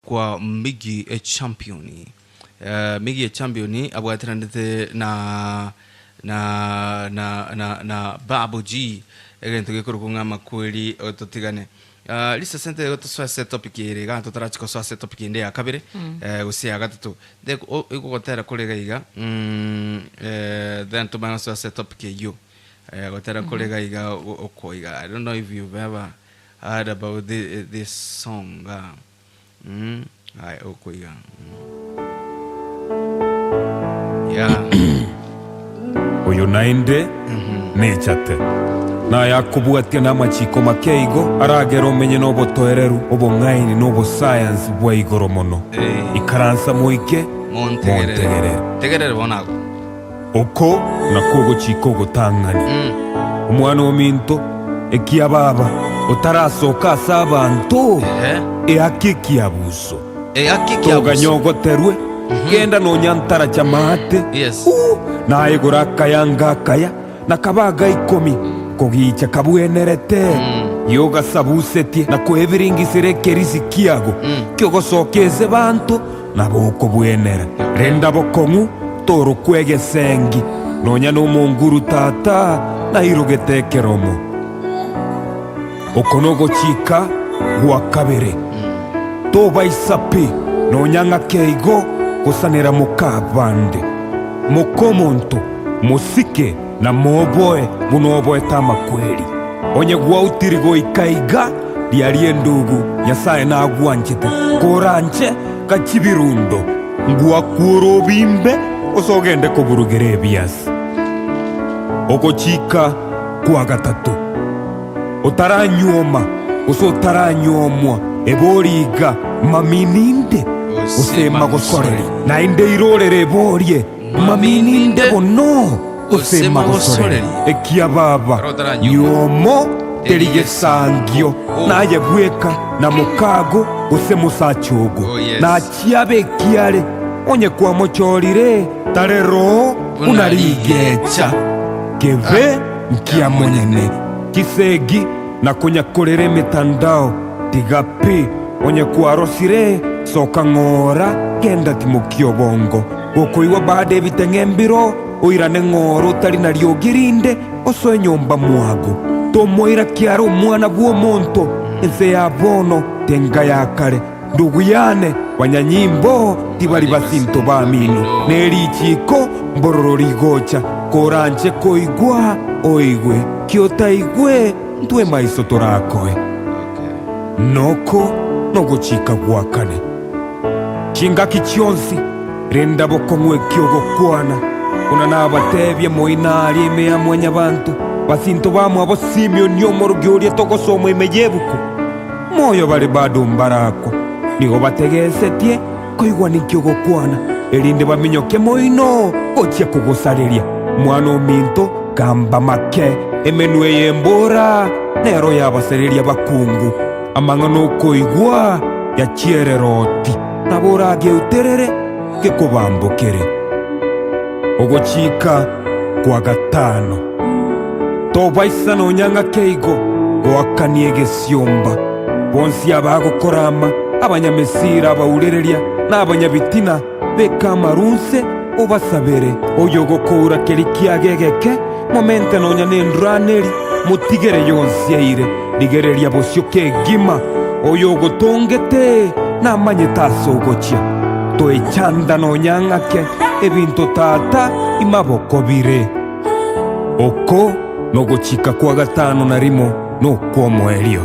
Kwa Miggy Champion. Miggy Champion abwateranete na na na na na Babu G egento gekorokwa ng'a amakweri totigane. Lisa sente igo tosoe ase etopic ere iga totarachia kosoa ase etopic ende ya kabere gose ya gatato. Igogotera kore iga iga then tomanye gosoa ase etopic eyio. Gotera kore iga iga oko iga I don't know if you've ever heard about this song. Mm, aye okoiga. Mm. Yeah. Oyo naende nechate, nayakobwatia namachiko make igo aragere omenye nobotoereru, obong'aini na obosayansi bwa igoro mono. Hey. Ikaransa moike, Montegerere. montegerere. Tegerere bono agwo. Oko nakwo ogochika ogotang'ani. Omwana ominto, ekiababa, otarasoka ase abanto, Ehe. eake ekiabuso. Eake ekiabuso. Toganya ogoterwe, genda nonya ntaracha maate, Yes. U, naye gora akayanga akaya, na kabe aga ikomi, kogicha kabwenerete. Yogasabusetie na koebiringisera ekerisi kiago kiogosoka ase banto, Nabo okobwenera. Renda bokong'u, torokwa egesengi, nonya nomonguru tata nairogete ekeromo. Oko nogochika gwa kabere. Tobaisa pi, nonya ng'ake igo, gosanera moka abande. Moka omonto, mosike na moboe buna oboete amakweri. Onye gwautiri goika iga, riaria endugu, Nyasae nagwanchete, koranche gachibirundo, ngwakuore obimbe, gose ogende koburugera ebiasi. Ogochika kwa gatato, Otaranyuoma gose otaranyuomwa, eborie iga, Mami ninde? Gose magosoreri? Naende irorere eborie, Mami ninde bono? Gose magosoreri? Ekia baba, nyuomo teri gesangio, naye bweka, na mokago, gose mosacha ogo, nachia abe ekiare, onye kwamochorire, tare roho buna rigecha. Kebe nkia monyene. Chisegi na konyakorera emetandao, tiga pi, onye kwarosire, soka ng'ora, genda timokia obongo. Gokoigwa baada ebiteng'e mbiro, oirane ng'ora otari na riogi rinde, osoe nyomba mwago. Tomoira kiare omwana bw'omonto, ense ya bono tenga ya kare. Ndugu yane, banyanyimbo tibari basinto bamino, ne richiiko mbororo rigocha. Koranche koigwa, oigwe, ki otaigwe, ntwe maiso torakoe. Noko nogochika gwa kane. Chingaki chionsi renda bokong'u eki ogokwana, buna nabatebie moina aria ime ya mwanyabanto, basinto bamwabo Simioni omorogi oria togosoma ime y'ebuku, moyo bare bado mbarakwa, nigo bategesetie koigwa ninki ogokwana, erinde baminyoke moino gochia kogosareria. Mwana ominto, gamba make, emenwa eye embora nero yabasareria abakungu. Amang'ana okoigwa yachierera oti, nabo orageuterere gekobambokere. Ogochika kwa gatano, Tobaisa nonya ng'ake igo goakania egesiomba. Bonsi abagokorama, abanyamesira, abaurereria, na abanyabitina, beka amarunse obasabere. Oyogokoura keria kiago egeke, momente nonya nendraneri, motigere yonsi eire. Rigereria bosio kegima, oyogotongete namanyete ase ogochia. Toechanda nonya ng'ake, ebinto tata imaboko bire. Oko nogochika kwa gatano na rimo nokw'omoerio.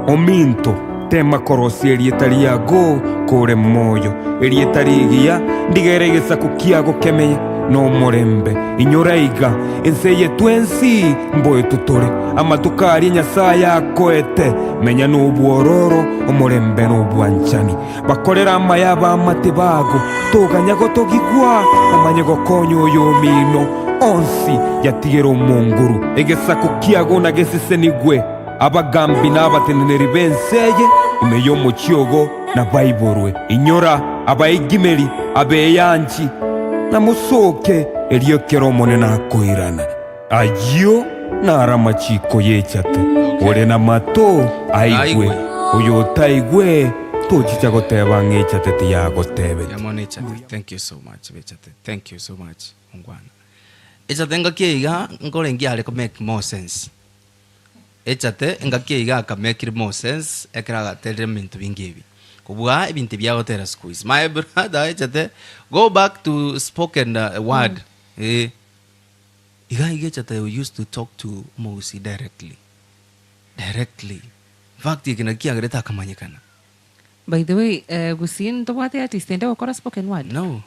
Ominto, tema korosia erieta riago kore moyo, erieta rigiya, ndigere egesaku kiago kemenye nomorembe. Inyora iga, ense eye twensi mboetu tore, amatuko aria Nyasae akoete, menya nobwororo, omorembe na obwanchani. Bakorere amaya abaamate bago, toganya gotogigwa, omanye gokonya oyomino, onsi yatigere omonguru. Egesaku kiago nagesesenigwe, abagambi na abateneneri b'ense eye ime y'omochie ogo nabaiborwe. Inyora abaegimeri abeyanchi, na mosoke erio ekero Omonene akoirana. Ayio naro amachiiko y'echate, ore namato aigwe, oyotaigwe. Tochicha goteba ng'a echate tiyagotebeti. Yamona echate thank you so much bechate thank you so much ongwana echate ngaki eye iga nkore ngiare ko make more sense echate engaki eye iga aka make more sense ekero agaterire ebinto binge ebi kobua ebinto ebi agotera siku hizi my brother echate go back to spoken word eh iga iga echate we used to talk to omogusii directly directly in fact eke naki kiagerete akamanyekana. By the way, eh, Gusii ntobwate artist ende ogokora spoken word? No.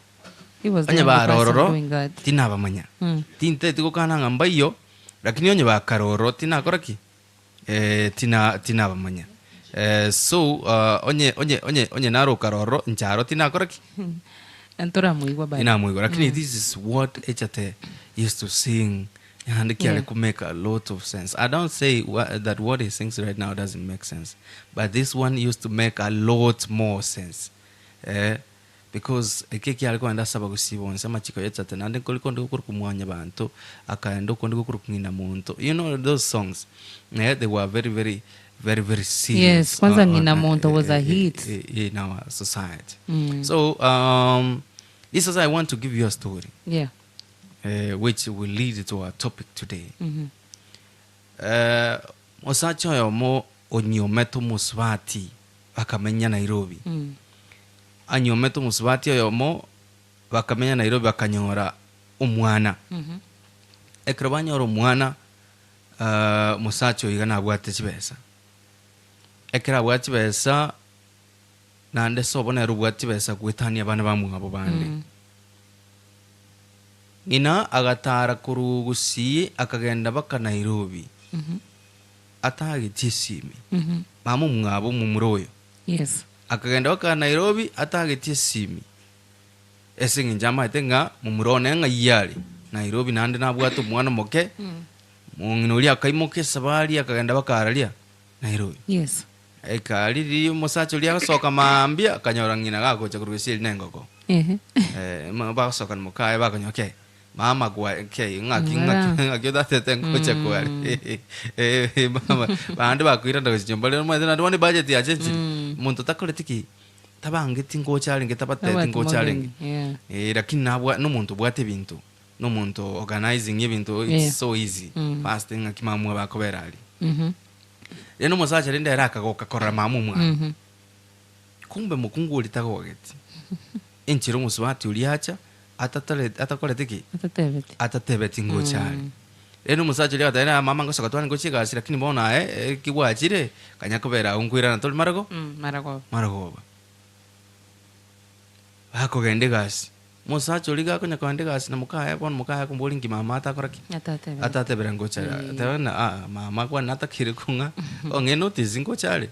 He was the Onye only person barororo doing that. tinabamanya. Mm. Tinteti gokana ng'a mbaiyo, lakini onye bakaroro tinakora ki? Eh, tina tinabamanya. Eh, so uh, onye onye onye onye naro okaroro inche aro tinakora ki? Ntoramoigwa bado. Tinamoigwa. Lakini this is what Echate used to sing and kiare Yeah. ku make a lot of sense. I don't say wha- that what he sings right now doesn't make sense, but this one used to make a lot more sense. Eh, because eke kiare kogenda ase abagusii bonsi amachiko yechate naende nkori konde gokora komwanya banto akaenda okonde gokora kong'ina monto you know those songs eh, they were very very very very serious Yes, kwanza Ng'ina Monto was a hit. in our society so um, this is I want to give you a story Yeah. eh, which will lead to our topic today. Eh, omosacha oyomo onyiomete omosubati bakamenya Nairobi. Anyiomete omosubati oyomo bakamenya Nairobi bakanyora omwana. Ekero banyora omwana, eh, omosacha oyo iga nabwate chibesa. Ekero abwate chibesa, naende sobo nere obwate chibesa goetania abana bamwabo bande. Ng'ina agatara korwa Gusii akagenda baka Nairobi, atagetie esimi. Mama omwabo omomura oyo. Yes. Akagenda baka Nairobi atagetie esimi. Ase eng'encho amaete ng'a momura one ng'ai are Nairobi naende nabwate omwana omoke, mong'ina oria akaimoka esabari akagenda baka araria Nairobi. Yes. Eka riria omosacha oria agosoka mambia, akanyora ng'ina gagocha korwa gesieri na engoko. Ehe. Eh, ma- bagosoka na mokaye bakonyora ke mama gwa ke ng'aki Ng'ara. ng'aki ng'aki otatete ngocha kware Eh, mama bande bakoirana gochia nyomba rero omanyete naende bono ebudget yachenchire monto takoreti ki tabangeti ngocha arenge tabateti Tabwati ngocha arenge mogeni, yeah. Eh, lakini nabwa nomonto obwate ebinto nomonto organizing ebinto it's Yeah. so easy fast ng'aki mama bakobera aria Mhm. Rende omosacha rende ere akagoka korora mama omwabo. Kumbe mokungu oria tagogeti. Enchera omosubati oria acha, atatare atakorete ki? Atatebeti. Atatebeti ngocha are. Rende omosacha oria agateba na mama ngosoka tware ngochia egasi lakini bono aye eki gwachire, kanya kobera agwo nkoirana tori marago Maragoba. maragoba. Bakogenda egasi, Omosacha oria gakonya kogenda egasi na mokaye, bono mokaye akomoboria nki mama atakora ki? Atatebera. Atatebera ngocha are. Ateba ng'a aa mama kwane natakire kong'a ong'e notice ngocha are.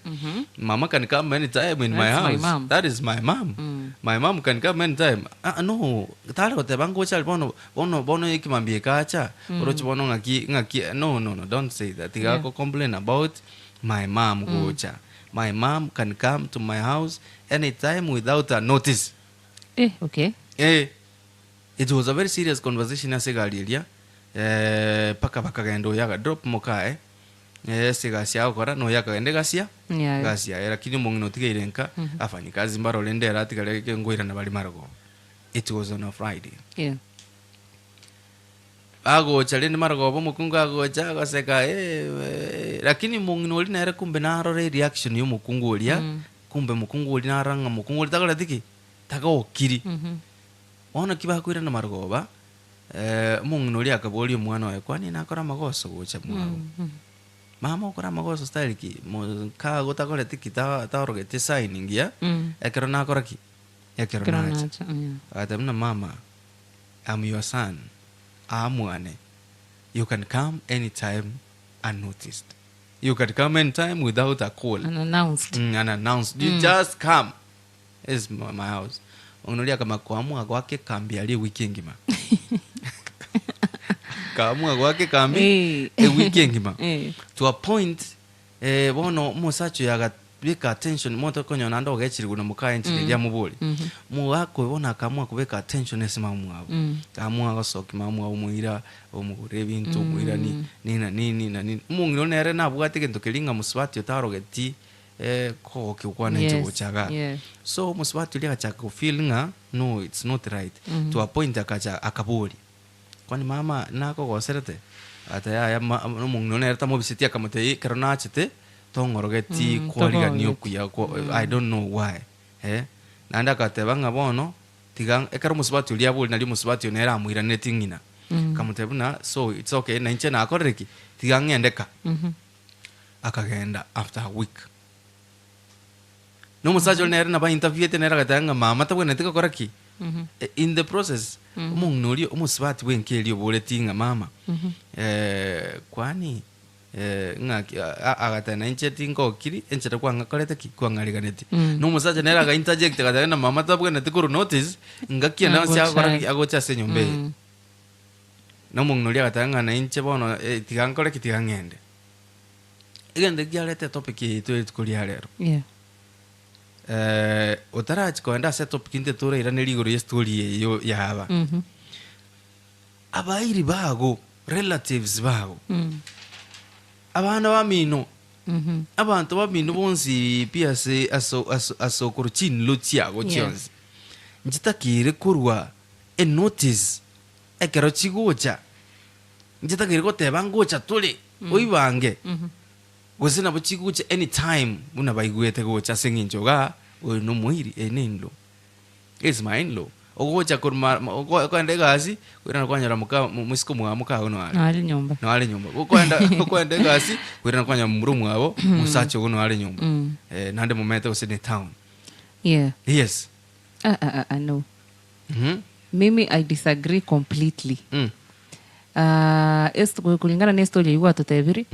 Mama can come anytime in my That's my house. mom. That is my mom. My mom can come anytime. Ah no, tare goteba ngocha are bono bono bono ekemambia ekacha, oroche bono ng'aki ng'aki no no no don't say that. Tiga Yeah. go complain about my mom gocha. My mom can come to my house anytime without a notice. Eh, okay. Eh, it was a very serious conversation ase egari eria, eh, mpaka bakagenda oyo aga drop mokaye, eh, ase egasi agokora, na oyo akagenda egasi ya Yaye. egasi yaye, lakini omong'ina otigaire nka, afanyikazi mbarore rende ere atigare ngoirana bare marogoba. It was on a Friday. Yeah. Agocha rende marogoba omokungu agocha agoseka eh, eh, lakini omong'ina oria nere kumbe narora ereaction ya omokungu oria, kumbe mokungu oria narora ng'a mokungu oria takoreti ki? Tagokiri. Bono ki bakoirana marogoba, eh, omong'ina oria akaboria omwana oye, kwani nakore amagoso gocha mwabo? Mama okore amagoso style ki? Mo kago takoreti ki? Ta taorogeti esign engiya, ekero nakora ki? Ekero Ekero nacha. nacha, yeah. Agateba buna mama, I'm your son, aa mwane, you can come anytime unnoticed. You can come anytime without a call. Unannounced. Unannounced. You just come. This is my house. Omong'ina oria akamanya koamua goaka ekambi aria ewiki engima. Akaamua goaka ekambi Eh. ewiki engima. Eh. To a point eh, bono omosacha oyo agabeka attention monto okonyora naende ogechirigwe na mokaye enchera eria amobori. Omogaka oyo bono akaamua kobeka attention ase mama omwabo. Akaamua gosokia mama omwabo omoira, omogorera ebinto, omoira ni nini na nini na nini. Omong'ina oria nere nabwate egento keria ng'a mosubati otarogeti. eh, kogokia kwane inche Yes, gocha igaa. yes. So omosubati oria agachaka gofeel ng'a no it's not right to a point akacha akaboria, kwani mama nakogoserete? Agateba yaya ma omong'ina one nere tamobiseti akamotebia ekero nachete tong'orogeti kwarigania Togogeti. okuya kwa I don't know why eh. Naende agateba ng'a bono tiga ekero omosubati oria aboria nario omosubati oyo nere amoiraneretie ng'ina, akamotebia buna so it's okay na inche nakorire ki? Tiga ng'ende ka. Akagenda after a week. Na omosacha oria nere nabo ainterviewete nere agateba ng'a mama tabwenereti gokora ki? In the process, omong'ina oria omosubati bwenka eria oboretie ng'a mama, kwani ng'aki agateba na inche tingokiri enchera kwang'akorete ki? Kwang'ariganetie. Na omosacha nere aga interject agateba ng'a mama tabwenereti korwa notice, ngaki ende yonsi agokora ki? Agocha ase enyomba eye. Na omong'ina oria agateba ng'a na inche bono tiga nkore ki? Tiga ng'ende. Egento eki kiareta etopic eye yaito rituko ria rero. Yeah. Eh, otarachia kogenda ase etopic intwe torairanerie igoro ye story eye yo yaba. Abairi bago, relatives bago, abana bamino, abanto bamino bonsi pi ase aso aso ase okorwa chinlo chiago Yeah. chionsi, nchitakire korwa enotice ekero chigocha. Inche tagere goteba ngocha tore, oibange, gose nabo chigocha anytime buna baigwete gocha ase eng'encho igaa, oyo nomoiri, eye ne in-law. Is my in-law. Ogocha korwa ma ma oko okoenda egasi, koirana kwanyora moka moisiko mwao mokago noare. Noare nyomba. Noare nyomba. Gokoenda okoenda egasi, koirana kwanyora momura omwabo, mosacha ogo noare nyomba. Naende momete gose ne town. Yeah. Yes. Ah, ah, ah, ah, no. Mimi I disagree completely. Ah, est- kulingana na estory eywo gwatotebirie,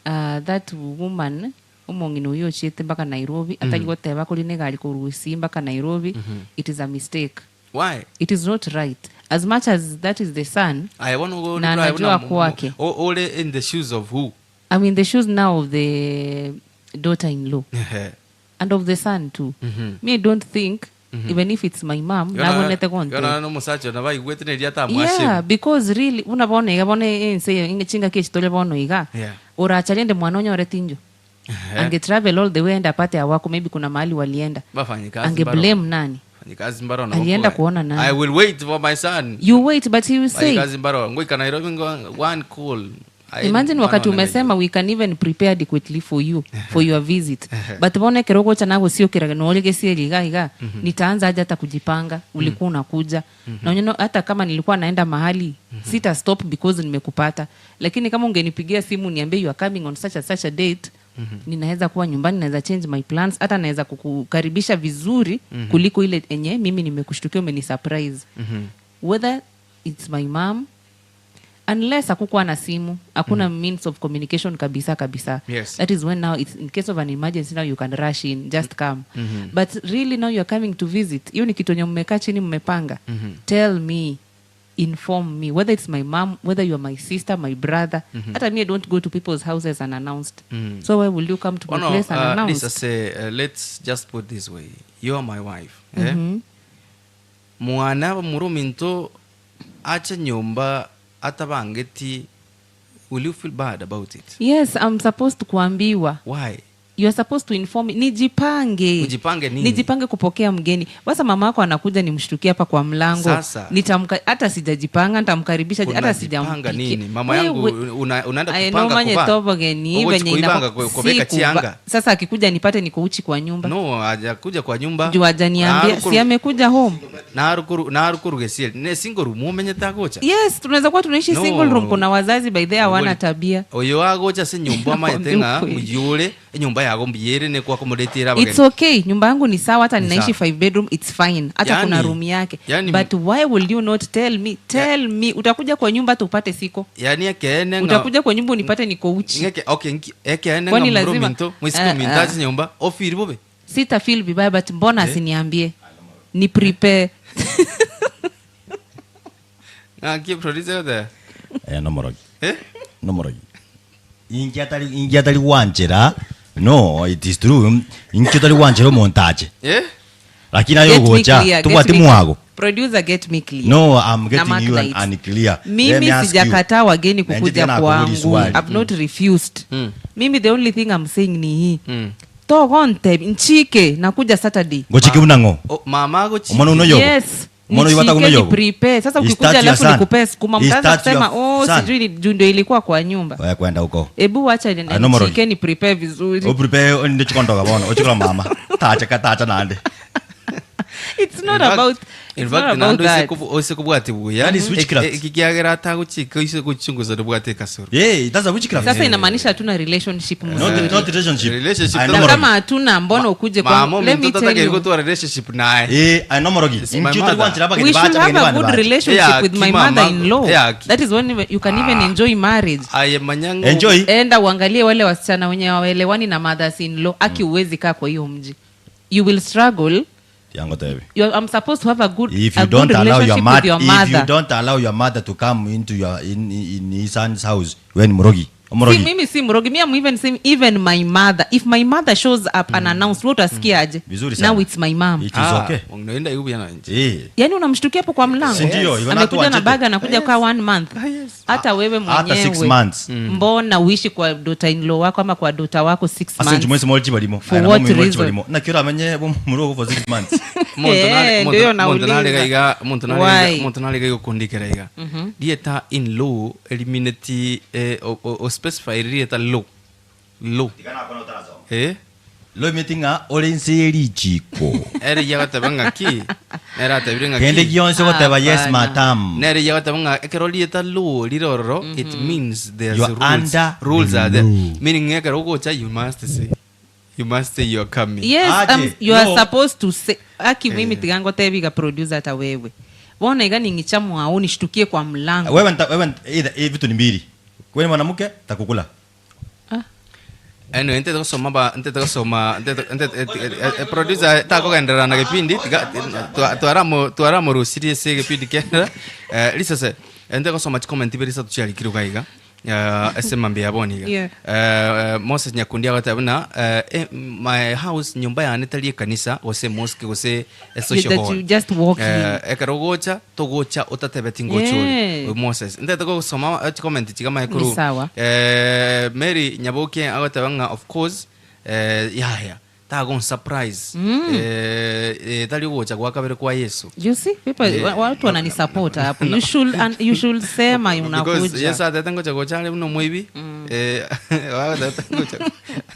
ah, that woman omong'ina oyio ochiete mpaka Nairobi, atari goteba korina egari korwa Gusii mpaka Nairobi, it is a mistake. Why? It is not right. As much as that is the son, Aye bono ogo- na aye anajua buna mo- kwake. o- ore in the shoes of who? I'm in the shoes now of the daughter-in-law Ehe. and of the son too. Me, I don't think even if it's my mom nabonete gonte Yona nomosacha nabo aigwete na eria atamwashire. Yeah, because really buna bono iga bono ense eye inge chingaki echi tore bono iga Yeah. oracha rende mwana onyore tinjo Ehe. ange travel all the way ende apate awako maybe kuna mahali walienda Bafanyikazi ange mbaro. blame nani Bafanyikazi mbaro nabo Alienda koe. kuona nani? I will wait for my son. you wait but he will say Bafanyikazi mbaro ngoika Nairobi ngo one call. I- imagine wakati mwana umesema we can even prepare adequately for you for your visit but bona ekero ogocha nagosiokera nore gesieri iga iga nitaanza aje hata kujipanga ulikuwa unakuja na onye no- hata kama nilikuwa naenda mahali sita stop because nimekupata lakini kama ungenipigia simu niambie you are coming on such a such a date ninaweza kuwa nyumbani naweza change my plans hata naweza kukukaribisha vizuri kuliko ile enye mimi nimekushtukia umeni surprise whether it's my mom unless hakukuwa na simu hakuna means of communication kabisa kabisa Yes. that is when now it's in case of an emergency now you can rush in just come but really now you're coming to visit hiyo ni kitu enye mmekaa chini mmepanga tell me inform me whether it's my mom whether you're my sister my brother hata me I don't go to people's houses unannounced so why will you come to my Ono, place unannounced Lisa say, let's just put this way. You are my wife. Eh? Mwana muruminto ache nyomba atabangeti will you feel bad about it? yes i'm supposed to kuambiwa Why? you are supposed to inform me. Nijipange. Ujipange nini? Nijipange kupokea mgeni. Sasa mama yako anakuja nimshtukie hapa kwa mlango. Sasa. Nitamka hata sijajipanga nitamkaribisha hata Unajipanga sijampikia. nini? Mama Wewe- yangu unaenda Aye, kupanga no manye kuvaa. tobogeni, Ogochi venye kuibanga inako- kubeka si kuva- chianga. Sasa akikuja nipate niko uchi kwa nyumba. No, hajakuja kwa nyumba. Juu hajaniambia, si amekuja home. Narukuru gesieri. Ne single room umenyete agocha. Yes, tunaweza kuwa tunaishi No. single room kuna wazazi by the hawana tabia. Oyo agocha se nyumba amanyete ng'a Nakwambia ukweli. muyure enyomba yago mbuyere ne kwakomoretera It's abageni. okay. Nyumba yangu ni sawa hata Ni ninaishi sawa. 5 bedroom it's fine. Hata Yani- kuna room yake. yani- But why will you not tell me? Tell me utakuja kwa nyumba hata upate siko. Yani ekeene ng'a Utakuja kwa nyumba unipate niko uchi. ng'eke okay nki- ekeene Kwani ng'a lazima- murominto mwisiko Ah, minto ah. ase nyomba ofiri bobe. Sita feel vibaya but mbona asiniambie? Ni prepare. Ng'aki producer goteba? Eh, nomorogi. Eh? Nomorogi. Inki atari inki atari gwanchera no it is true inki otari gwanchera omonto ache Eh? lakini aye Get me ogocha clear, get tobwati me mwago Producer get me clear. No, I'm Na getting Mark you Knight. unclear. Let Mimi me ask you. sijakataa wageni Na kukuja njye tena kwangu. nakuuliza swali. I've not refused. Mimi the only thing I'm saying ni hii. Togontebi, nchike, nakuja Saturday. Ngochike buna ng'o? O, mama agochike. Omwana ono yobo. Yes. Omwana oyo Nichike batago noyobo. niprepare. Sasa Is ukikuja that your alafu son? nikupee sukuma, Is mtaanza that your kusema oh, son? sijui ni juu ndio ilikuwa kwa nyumba. Oya kwenda huko. Ebu wacha Ano morogi. nichike ni prepare vizuri. Oprepare ndi chikondoka bono, ochikora mama. Tacha ka tacha nande. It's not In fact- about in it's fact, not about nando ise that. oise kubwati buya That is witchcraft. ekikiagera atagochika oise gochunguza ndobwate ekasoro Yeah, that's a witchcraft. Sasa inamaanisha hatuna relationship Not mzuri. not relationship. Relationship I na know Na morogi. kama hatuna mbona ukuje mama kwangu? Let me ominto tell tatageri you. gotwara relationship naye Eh, I know morogi. It's my Inchi mother. utari We bageni should bacha have bageni a bane good bacha. relationship Yeah, with my kima mother-in-law. yeah, That is when you can even enjoy marriage. aye manyango Enjoy. Enda uangalie wale wasichana wenye hawaelewani na mothers in law. Aki huwezi kaa kwa hiyo mji. You will struggle. Yango tebi. You are, I'm supposed to have a good, If a you good don't allow your relationship with mother, your if you mother. don't allow your mother to come into your in in his son's house, when morogi. Si, Morogi. mimi si mrogi. Me, I'm even saying even my mother. If my mother shows up unannounced, wewe utasikia aje? Vizuri sana. Now it's my mom. It is okay. Unaenda yubu yana nje. Eh. Yaani unamshtukia hapo kwa mlango. Si ndio, even Amekuja hata na baga anakuja kwa one month. Hata wewe Hata six mwenyewe. months. Mbona uishi kwa daughter in law wako ama kwa daughter wako 6 Ase months? nchimwesi molchi balimo. For what reason? Na kira amenye bo murogo for 6 months. Eh, ndio nauliza. Muntu muntu Why? muntu narega igukundikira iga rieta in law eliminate eh, o specify rieta law law eh Lo meeting a ore nse richiko. ere yagateba ng'aki nere atebire Kende ng'aki gionse goteba yes Hapana. madam. nere yagateba ng'a ekero rieta law rirororo it means there's You are rules under rules are there law. meaning ekero ogocha you must say you must say you are coming Yes, Aje, you are no. supposed to say aki mimi tigango tebiga producer hata wewe. Bona iga ningicha mwao nishtukie kwa mlango. Wewe nta wewe nta- either eh, vitu ni mbili. Wewe ni mwanamke takukula. Ah. Anyway, ntete gosoma ba ntete gosoma ntete ntete producer takogenderera na gipindi tiga twaramo twaramorusirie ase gipindi kera eh risase ntete gosoma chicomment ibere isato chiarikirwe iga iga ase mambe ya bono iga Yeah. Moses Nyakundi agoteba buna my house nyumba yane tari ekanisa gose mosque gose a social That hall you just walk in. Ekero ogocha togocha otatebeti ngocha ore Yeah. Oyo Moses ntete gosoma chicomment chigamae Ni korwa sawa. Mary Nyaboke agoteba ng'a of course yaya tagon surprise tari ogocha gwa kabere kwa Yesu. You see people watu wananisupport hapo. You should and you should sema Because unakuja. Yesu atete ngocha gocha are buna omoibi agoteba ngocha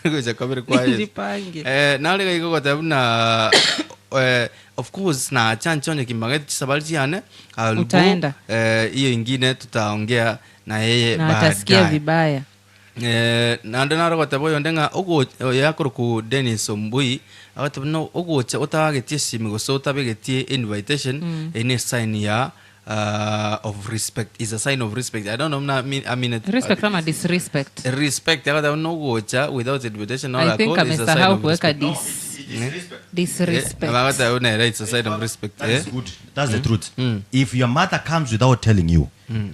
gocha kabere kwa Yesu. Jipange. Nare gaiga goteba buna of course na chanchonye kimageti chisabari chiane I'll go. Utaenda. Hiyo ingine tutaongea na yeye Na atasikia baadaye. vibaya. Naende naro goteba oyonde ng'a oyo yakoroku Dennis Ombui agoteba no ogocha otagetie esimi gose otabegetie invitation ene sign ya of respect is a sign of respect. I don't know na I mean it, Respect ama disrespect. respect agoteba no ogocha without invitation or I a think call is a sign amesahau of kuweka respect. disrespect. Agoteba nere it's a sign of respect. That is good. That's the truth. If your mother comes without telling you,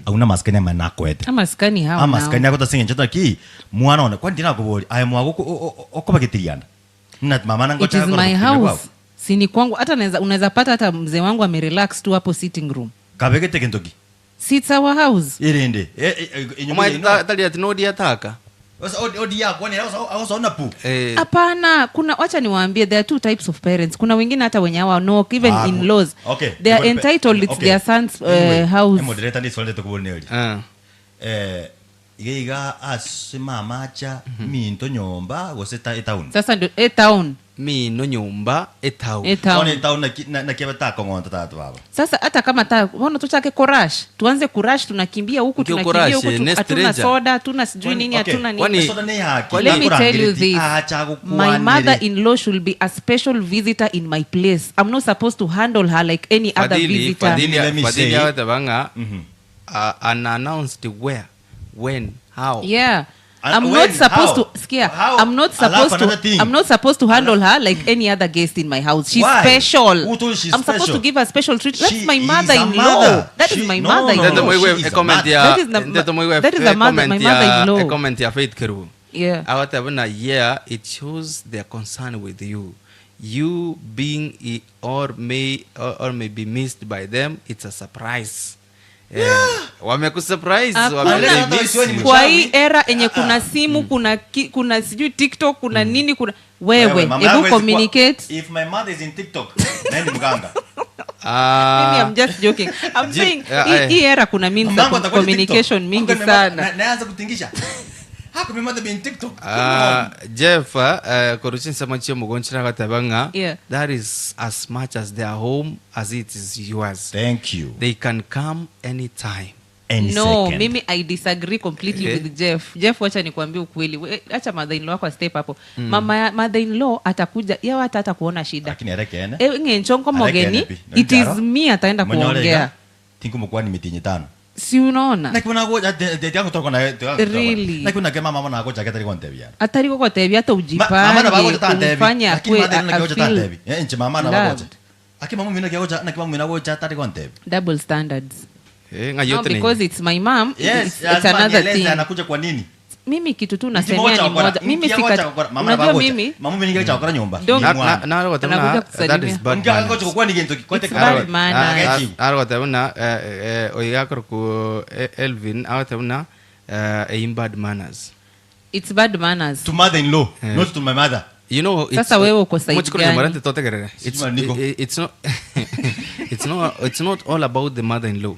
auna maskani ama nakwete. Ama skani hao. Ama nao. maskani ako tasinge nchata ki mwana one kwa ndina kuboli aye mwago okobagitirianda. Na mama nango It is my house. Si ni kwangu hata naweza unaweza pata hata mzee wangu amerelax tu hapo sitting room. Kabegete kintoki. Si it's our house. Irinde. Omaete tari ati nodi ataka. Sasa odi yako ni akosa pu. Hapana, kuna wacha niwaambie there are two types of parents. Kuna wengine hata wenye hawa no even Ah, in laws. Okay. They are entitled it's Okay. their son's Anyway, house. moderator ndi swali tukuboneli. Ah. Iga iga ase mamacha minto nyomba gose ta etown. Sasa ndio town. Mino nyumba etown. Town. One town na na na kiaba ta kongonta tatu baba. Sasa hata kama ta mbona tuchake kurash tuanze kurash tunakimbia huku Ndio tunakimbia kurash, huku ne hatuna stranger. soda hatuna sijui nini Okay. hatuna nini. Kwani- Soda ni haki. Kwani- Let me tell you this. Acha My mother-in-law should be a special visitor in my place. I'm not supposed to handle her like any other Fadhili, visitor. Fadhili, Let me Fadhili say- agoteba ng'a unannounced where, when, how. Yeah. And I'm when, not supposed how? to skia. How? I'm not Alafu supposed to another thing. I'm not supposed to handle her like any other guest in my house. She's Why? special. Who told you she's I'm supposed to special? give her special treatment. That's She my is a mother-in-law. mother. That is She- my no, mother-in-law. no, Ndeto no. moigwe She is a comment mother. ya That is the- ndeto moigwe that is the mother- comment my ya mother-in-law. comment ya Faith Keru. Yeah. Agoteba na yeah it shows their concern with you. You being or may or may be missed by them, it's a surprise. Yeah. Wamekusurprise, Hakuna. wame- they Hata miss isiwe ni you. Kwa hii Mchawi. era enye kuna simu, kuna ki, kuna sijui TikTok, kuna nini, kuna wewe, mama hebu yangu hawezi kuwa- communicate. If my mother is in TikTok, naye ni mganga. Ah, Mimi I'm just joking. I'm Ji- saying eh, hii eh. hii era kuna means Mama za yangu atakuwa communication TikTok. mingi How can my mother- sana. na- naanza kutingisha. How can my mother be in TikTok? Ah, Jeff, eh, koruchi nsema chio mugonchira gateba ng'a Yeah. that is as much as their home as it is yours. Thank you. They can come anytime. Any No, second. mimi I disagree completely Eh. with Jeff. Jeff, wacha nikwambie ukweli. Acha mother in law wako step hapo. Mama ya mother in law atakuja, yeye hata hata kuona shida. Lakini arekene. Eh, ng'encho mogeni, Arekene pi. it is me ataenda Monyore kuongea. iga, tinkumukwa mitinyi tano. Si unaona? Nakibona go tiagotoka na Really? nakibona ke mama mona agocha ketari kontebia. Atari gogotebia hata Mama na bagocha ujipange, tantebi. umfanye Lakini akue mother a- na a gocha feel tantebi. Eh nche mama na loved. bagocha. Aki mama mina gocha na mama mina gocha tari kontebi. Double standards. Eh, ng'a No, yote ni- because it's my mom, Yes, it's lazima another nieleze thing. anakuja kwa nini? Mimi kitu tu Nchi nasemea moja ni wakora, moja. Mimi nchi moja sika wakora, mama na unajua bagocha. mimi Mama mina gocha wakora nyumba. Don't- Ni Na- mwana. na- na arogoteba Anakuja ng'a, that kusalimia. is bad Ngia manners. gocha kwa ni gento kote It's bad manners. Agechi. arogoteba ng'a, eh, eh, oiga akoroku, eh, Elvin agoteba ng'a, eh, in bad manners. It's bad manners. To mother in law, not to my mother. You know, it's- Sasa wewe uko side Mochikoro gani? nyamara ntitotegerere. It's, Sijui niko. it's not it's not it's not all about the mother-in-law.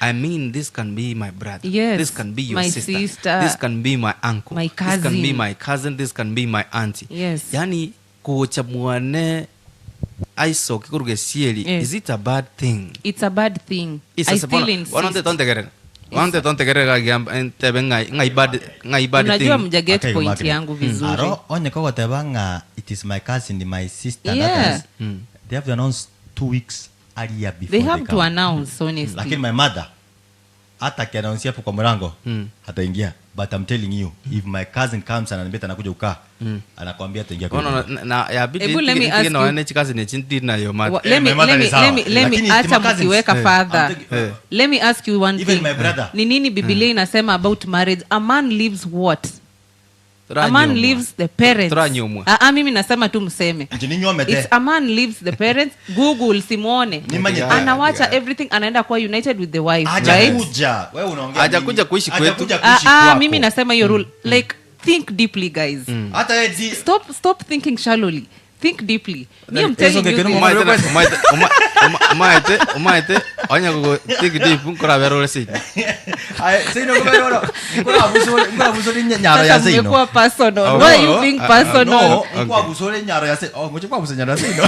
I mean, this can be my brother. Yes, This can be your my sister. sister. This can be my uncle. My This can be cousin. my cousin. This can be my auntie. Yes. Yani kuocha mwane aisoke kuruge sieli. Yes. Is it a bad thing? It's a bad thing. It's I a still insist. Wanaonte Wanaonte tontegerere gagiamba entebe ngai ngai bad ngai bad Unajua thing. mja get Okay, point Margaret. yangu vizuri. Aro onye kogoteba ng'a it is my cousin, my sister and Yeah. others. They have to announce 2 weeks earlier before They have to come. announce honestly. Lakini my mother hata akiannounce hapo kwa mlango hataingia. But I'm telling you, if my cousin comes ananiambia anakuja kukaa, anakwambia ataingia kwa Ono nyumba. na, na yabidi Ebu let me ask no you- ne chikazi ne chindi nayo mata. Wa- Eh, let my me, mother let ni me, sawa. let me, let me Lakini hata my cousins- mkiweka Eh. further. I'm taking- Let me ask you one Even thing. my brother. Ni nini Biblia inasema about marriage? A man leaves what? A man leaves the parents. Turanyomwa. Ah, ah, mimi nasema tu mseme. Nje ninywomete. It's a man leaves the parents. Google simuone. Nimanye- Anawacha everything anaenda kuwa united with the wife, right? Hajakuja. Wewe unaongea Hajakuja nini? kuishi kwetu. Hajakuja Ah, kuishi ah, kwako. mimi nasema hiyo rule. Like think deeply guys. Hata yeye di- Stop thinking shallowly. Think deeply. Me I'm Eso telling que you queremos this. Umaete na- umaete umaete umaete onya kugo think deep nkorabera ore seino. Ay, seino kubera nkora busore nyaro ya Sasa seino. mmekuwa personal. Oh, Why are you No, being ah, ah, personal? No, Okay. nkwa busore nyaro ya seino. Oh, ngoje kwa busore nyaro ya seino.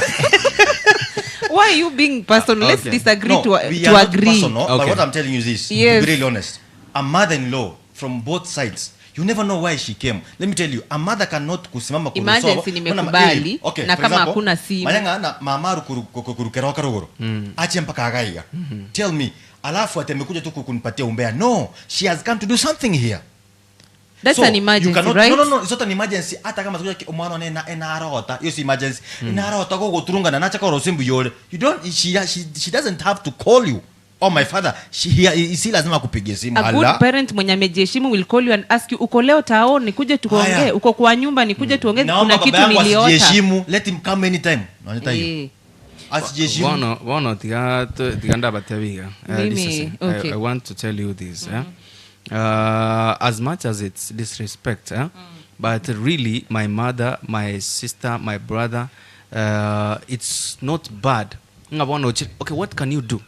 Why are you being personal? Let's Okay. disagree No, to, we to are not agree. personal, Okay. but what I'm telling you is this, Yes. to be really honest, a mother-in-law from both sides, you never know why she came. Let me tell you, a mother cannot kusimama kurusoba. Emergency nimekubali, Okay, na for kama example, hakuna simu. Manyanga na mama kurukera karuguru. Ache mpaka agaiga. Tell me, alafu ati amekuja tu kunipatia umbea. No, she has come to do something here. That's So, an you emergency, cannot, right? No, no, no, it's not an emergency. Hata kama tukuja omwana one ena enarota, iyo si emergency. Enarota go goturungana nacha ko rosimbu yole. You don't she doesn't have to call you. Oh my father, she he, si lazima akupigie simu. A good Ala. parent mwenye amejiheshimu will call you and ask you, uko leo tao nikuje tuongee, Haya. uko kwa nyumba nikuje tuongee, Naomba kuna baba kitu yangu niliota. asijiheshimu. Let him come anytime. Naonyesha hiyo. Eh. Asijiheshimu. Bono bono tiga tiga ndabatebiga. Mimi, listen, okay. I want to tell you this. Eh? As much as it's disrespect, eh? But really my mother, my sister, my brother, it's not bad. Nga bono okay, what can you do?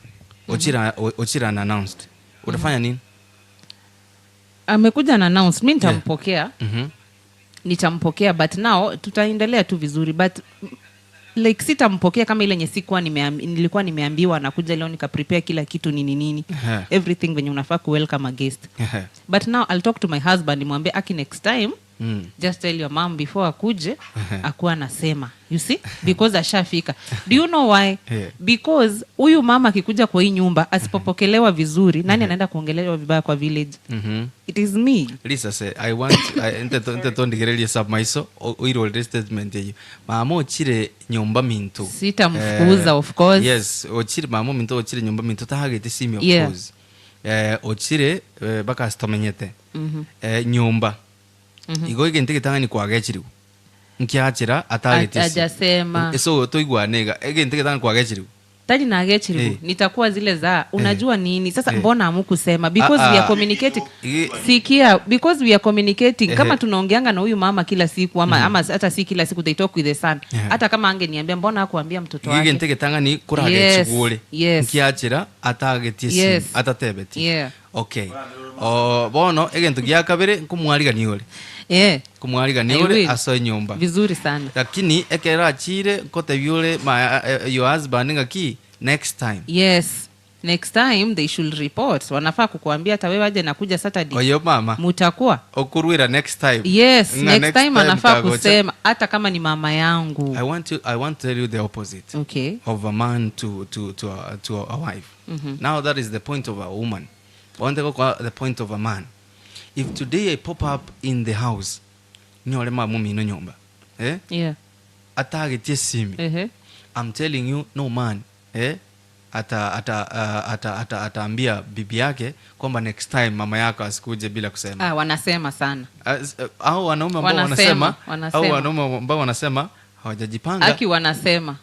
Ochira ochira unannounced. Utafanya nini? Amekuja na announce, mi nitampokea. Mhm. Nitampokea but now tutaendelea tu vizuri but like sitampokea kama ile yenye sikuwa nilikuwa nimeambiwa anakuja leo nikaprepare kila kitu nini nini. Ehe. Everything venye unafaa kuwelcome a guest. Ehe. But now I'll talk to my husband nimwambie aki next time just tell your mom before akuje akuwa anasema you see because ashafika. Do you know why? Yeah. Because huyu mama akikuja kwa hii nyumba asipopokelewa vizuri, nani anaenda kuongelewa vibaya kwa village? It is me. Lisa say I want I nte tondigererie sub maiso oirorere statement eyo mama ochire nyomba minto Sitamfukuza, of course. Yes, ochire mama minto ochire nyomba minto tahagete simi of course. Ochire bakasitomenyete nyomba igo egento egetang'ani kwagechiriwe nkiachira atagete Hajasema. so toigwanega egento egetang'ani kwagechiriwe. Tari nagechirigu Eh. nitakuwa zile za unajua nini sasa Eh. mbona hamukusema because Ah, we are ah. communicating Eh. sikia because we are communicating kama Eh. tunaongeanga na huyu mama kila siku ama, ama hata si kila siku they talk with the son Eh. hata kama angeniambia mbona hakuambia mtoto gige wake ntegetang'ani Yes, koragechigure yes. nkiachira atagetie Yes. simu atatebetie Yeah. okay o bono egento gia kabere nkomwarigani ore yeah. nkomwarigani I ore will. asoe enyomba vizuri sana lakini ekero achire nkotebia ore my, your husband ng'aki next time yes next time they should report wanafaa kukuambia hata wewe aje nakuja saturday oyo mama mutakuwa okurwira next time yes Ng'a next time anafaa kagocha. kusema hata kama ni mama yangu I want to, I want to tell you the opposite okay of a man to a wife. Now that is the point of a woman. I want to go kwa the point of a man. If today I pop up in the house, nyore mama ino nyomba. Eh? yeah Atagetie simi. Ehe. I'm telling you no man eh ata ata ata ata ataambia bibi yake kwamba next time mama yako asikuje bila kusema. ah, wanasema sana Au wanaume ambao Wanasema, wanasema au wanasema. wanaume ambao wanasema hawajajipanga aki wanasema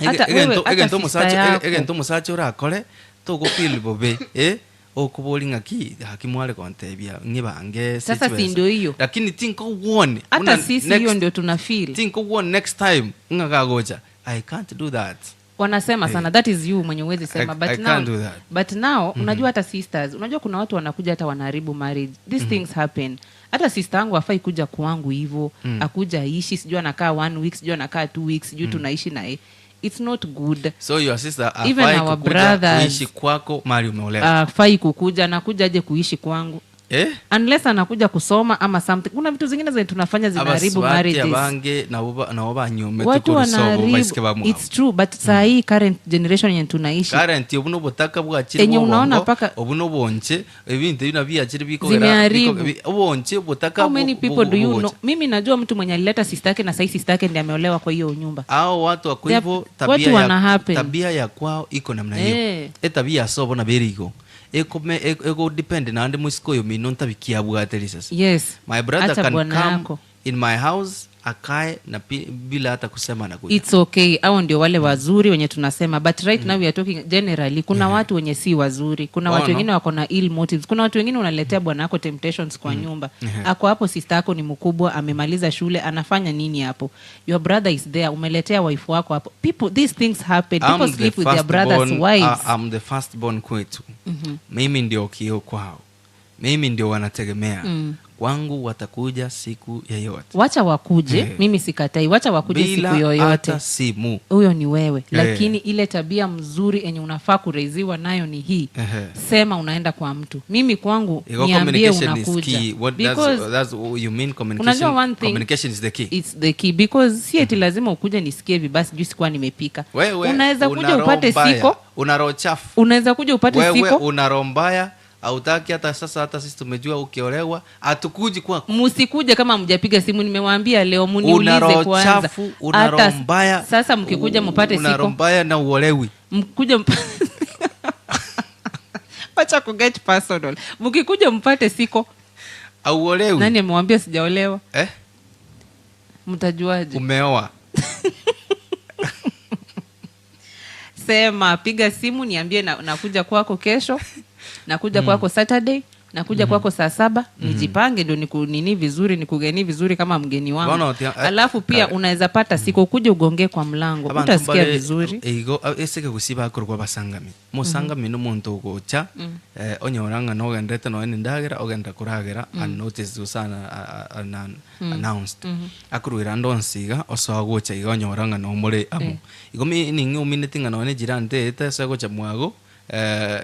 hata wewe hata sister yako egento omosacha orakore togofeel bobe eh, okobori ng'aki haki mware kontebia ng'ibange Sasa si sichiweza. ndio hiyo. lakini tinkowone hata sisi hiyo ndio tuna feel tinkowone next time ng'akagocha i can't do that wanasema sana that is you mwenye uwezi sema I- but I now, can't do that. but now unajua hata sisters unajua kuna watu wanakuja hata wanaharibu marriage these things happen hata sister yangu afai kuja kwangu hivo akuja aishi sijui anakaa one week sijui anakaa 2 weeks sijui tunaishi naye it's not good so your sister Even afai our kukuja brothers. kuishi kwako mali umeolewa afai kukuja anakuja aje kuishi kwangu eh? unless anakuja kusoma ama something kuna vitu zingine zenye tunafanya zinaharibu abasubati marriages abange nabo nabo banyomete watu korisobo baisike wanaharibu bamwabo it's true but saa hii current generation yenye tunaishi current obu nobotaka bwachire Enye unaona bwobongo paka- obu nobonche ebintu ebina biachire bikogera Zimeharibu. obonche obotaka how many people do you bugocha. know mimi najua mtu mwenye alileta sister yake na sahii sister yake ndiye ameolewa kwa hiyo nyumba hao watu wako They are- hivyo watu tabia wana ya, happen. tabia ya kwao iko namna hiyo Eh. etabia yasobo nabo erigo ekome ego depend nande musiko oyo mino ntabikiabwate risasi yes my brother Hata can bwana come yako. in my house akae na bila hata kusema anakuja it's okay au ndio wale wazuri wenye tunasema but right now we are talking generally kuna watu wenye si wazuri kuna watu Ono. wengine wako na ill motives kuna watu wengine unaletea bwana yako temptations kwa nyumba ako hapo sister yako ni mkubwa amemaliza shule anafanya nini hapo your brother is there umeletea wife wako hapo people these things happen I'm people the sleep with their brothers firstborn- wives I'm the firstborn kwetu mimi ndio kioo kwao mimi ndio wanategemea kwangu watakuja siku yeyote wacha wakuje Eh. mimi sikatai wacha wakuje bila siku yoyote hata simu huyo ni wewe Eh. lakini ile tabia mzuri enye unafaa kureiziwa nayo ni hii Ehe. sema unaenda kwa mtu mimi kwangu Iko niambie communication is unakuja key. What Because that's what you mean communication, unajua one thing communication is the key. it's the key because si eti lazima ukuje nisikie vibaya sijui sikuwa nimepika Wewe unaweza una kuja roho upate mbaya, siko una roho chafu unaweza kuja upate wewe siko una roho mbaya hautaki hata sasa hata sisi tumejua ukiolewa hatukuji kwako msikuje kama mjapiga simu nimewaambia leo una muniulize roho kwanza chafu una Hata roho mbaya sasa mkikuja mpate una roho siko mbaya na uolewi mkuja wacha kuget personal mkikuja mpate siko auolewi nani amewambia sijaolewa eh? mtajuaje umeoa sema piga simu niambie na, nakuja kwako kesho nakuja kwako saturday nakuja kwako saa saba nijipange ndio nikunini vizuri nikugeni vizuri kama mgeni wangu Bwana, alafu pia kare. unaweza pata siku ukuje ugongee kwa mlango Abantu utasikia mbare- vizuri igo eseke gusi bakorwa basangami mosangami nomonto ogocha onyora ng'a nogenderete nonya na endagera ogenda koragera unnoticed gose announced akorwera ande onsi iga osoa gocha iga onyora ng'a nomore amo igo ning'e omineti ng'a nonya ejirani teyete ase gocha mwago